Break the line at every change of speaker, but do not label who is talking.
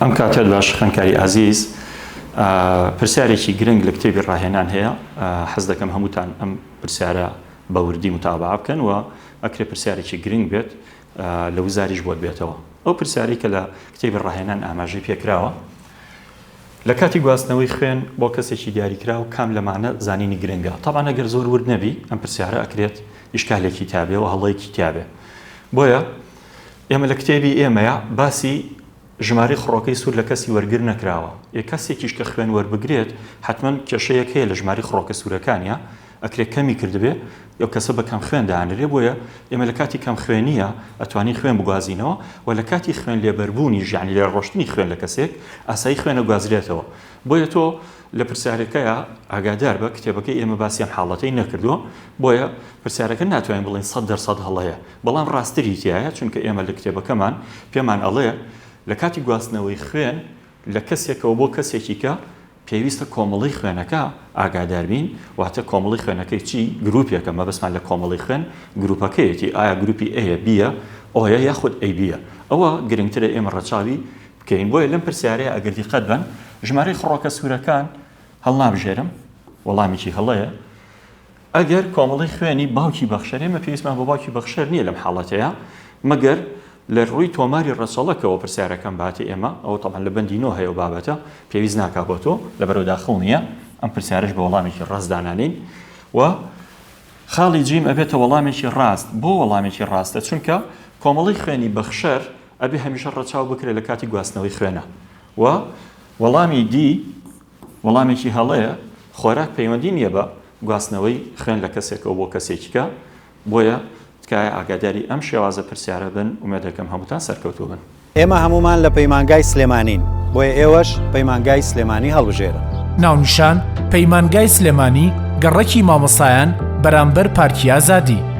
ئەم کاتەت باش خوێندکاری ئازیز پرسیارێکی گرنگ لە کتێبی ڕاهێنان هەیە حەز دەکەم هەمووتان ئەم پرسیارە بە وردی متابعە بکەن و ئەکرێ پرسیارێکی گرنگ بێت لە وزاریش بۆت بێتەوە ئەو پرسیارەی کە لە کتێبی ڕاهێنان ئاماژەی پێکراوە لە کاتی گواستنەوەی خوێن بۆ کەسێکی دیاریکراو کام لەمانە زانینی گرنگە تەبعەن ئەگەر زۆر ورد نەبی ئەم پرسیارە ئەکرێت ئیشکالێکی تیابێ و هەڵەیەکی تیابێ بۆیە ئێمە لە کتێبی ئێمەیا باسی ژمارەی خڕۆکەی سوور لە کەسی وەرگر نەکراوە، ئێ کەسێکیش کە خوێن وەربگرێت حەتمەن کێشەیەک هەیە لە ژمارەی خڕۆکە سوورەکانیا ئەکرێ کەمی کردبێ ئەو کەسە بە کەم خوێن دانرێ بۆیە ئێمە لە کاتی کەم خوێنیە ئەتوانین خوێن بگوازینەوە و لە کاتی خوێن لێبەربوونیش یانی لێ ڕۆشتنی خوێن لە کەسێک ئاسایی خوێن ئەگوازرێتەوە بۆیە تۆ لە پرسیارەکەیا ئاگادار بە کتێبەکەی ئێمە باسی ئەم حاڵەتەی نەکردووە بۆیە پرسیارەکە ناتوانین بڵێین 100% هەڵەیە بەڵام ڕاستتری تیایە چونکە ئێمە لە کتێبەکەمان پێمان ئەڵێ لە کاتی گواستنەوەی خوێن لە کەسێکەوە بۆ کەسێکی کە پێویستە کۆمەڵەی خوێنەکە ئاگادار بین واتە کۆمەڵی خوێنەکەی چی گروپێکە مەبەستمان لە کۆمەڵی خوێن گروپەکەیەتی ئایا گروپی ئەیە بیە ئۆیە یاخود ئەی بیە ئەوە گرنگترە ئێمە ڕەچاوی بکەین بۆیە لەم پرسیارەیە ئەگەر دیقەت بەن ژمارەی خڕۆکە سوورەکان هەڵنابژێرم وەڵامێکی هەڵەیە ئەگەر کۆمەڵەی خوێنی باوکی بەخشەر ئێمە پێویستمان بە باوکی بەخشەر نییە لەم حاڵەتەیە مەگەر لە ڕووی تۆماری ڕەچەڵەکەوە پرسیارەکەم باتە ئێمە ئەوە تەبعەن لە بەندی نۆ هەیە و بابەتە پێویست ناکا بۆ تۆ لەبەرەوە داخڵ نییە ئەم پرسیارش بە وەڵامێکی ڕاست دانانین و خاڵی جیم ئەبێتە وەڵامێکی ڕاست بۆ وەڵامێکی ڕاستە چونکە کۆمەڵی خوێنی بەخشەر ئەبێ هەمیشە ڕەچاو بکرێت لە کاتی گواستنەوەی خوێنە و وەڵامی دی وەڵامێکی هەڵەیە، خۆراک پەیوەندی نییە بە گواستنەوەی خوێن لە کەسێکەوە بۆ کەسێکیکە، بۆیە تکایە ئاگاداری ئەم شێوازە پرسیارە بن، ئومێد دەکەم هەمووتان سەرکەوتوو بن.
ئێمە هەموومان لە پەیمانگای سلێمانین بۆیە ئێوەش پەیمانگای سلێمانی هەڵبژێرن.
ناونیشان، پەیمانگای سلێمانی، گەڕەکی مامۆستایان، بەرامبەر پارکی ئازادی.